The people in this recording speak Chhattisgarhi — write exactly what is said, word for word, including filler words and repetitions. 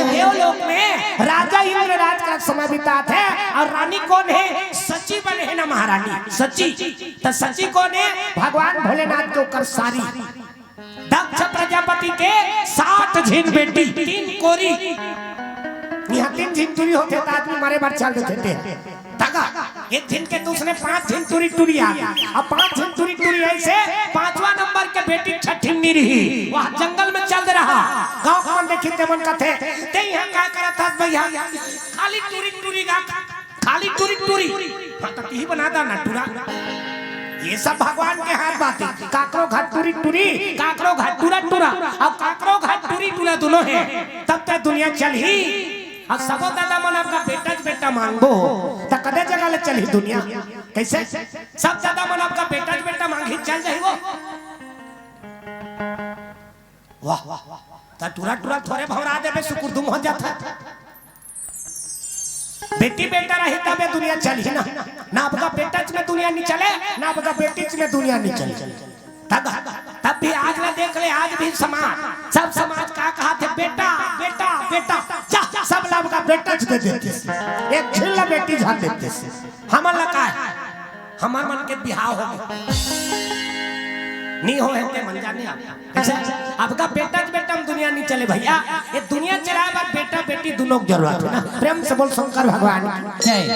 देवलोक में राजा इंद्रराज के समय बिताथे। अउ रानी कोन हे? सची बने हे ना महारानी, सची। त सची कोन हे? भगवान भोलेनाथ के ओकर सारी। दक्ष प्रजापति के सात झिन बेटी, तीन कोरी। इहाँ तीन झिन टूरी होथे त आदमी मरे बर चल देथे। तगा, एक झिन के दूसरे पांच झिन टूरी टूरी आ गया। अब पांच झिन टूरी टूरी ऐसे पांचवा नंबर के बेटी छठी में नहीं रही, वह जंगल में चल दे रहा। गांव के मन देखी ते मन कथे, "ते इहाँ का करत हस भैया? खाली टूरी टूरी गा, खाली टूरी टूरी।" हाँ, तो तिही बना दा ना टूरा। ये सब भगवान के हाथ बात हे। काकरो घर टूरी टूरी, काकरो घर टूरा टूरा, अउ काकरो घर टूरी टूरा दोनों हे, तब तक दुनिया चलही। अउ सबो दादा मन आपका बेटा च बेटा मांगबो, त कते जगह ले चलही दुनिया? कैसे? सब दादा मन आपका बेटा च बेटा मांगही, चल जाही वो। वाह, त टूरा टूरा थोरे भौरा देबे, सुकुरदुम हो जाता। बेटी बेटा रही तबे दुनिया चलही ना। ना आपका बेटा च में दुनिया नहीं चले, ना आपका बेटी च में दुनिया नहीं चले। तब, तब भी आज ना देख ले, आज भी समाज, सब समाज का कहाथे, "बेटा, बेटा, बेटा।" जा, सब ला आपका बेटा च दे देथे। एक झिन ला बेटी झन देथे। हमन ला का हे? हमर मन के बिहाव हो गे। नी हो हे ते मन जाने आप। अच्छा, आपका बेटा च बेटा में दुनिया नहीं चले भैया। ये दुनिया चलाए बर बेटा बेटी दोनों के जरूरत हे ना। प्रेम से बोल शंकर भगवान की। जय।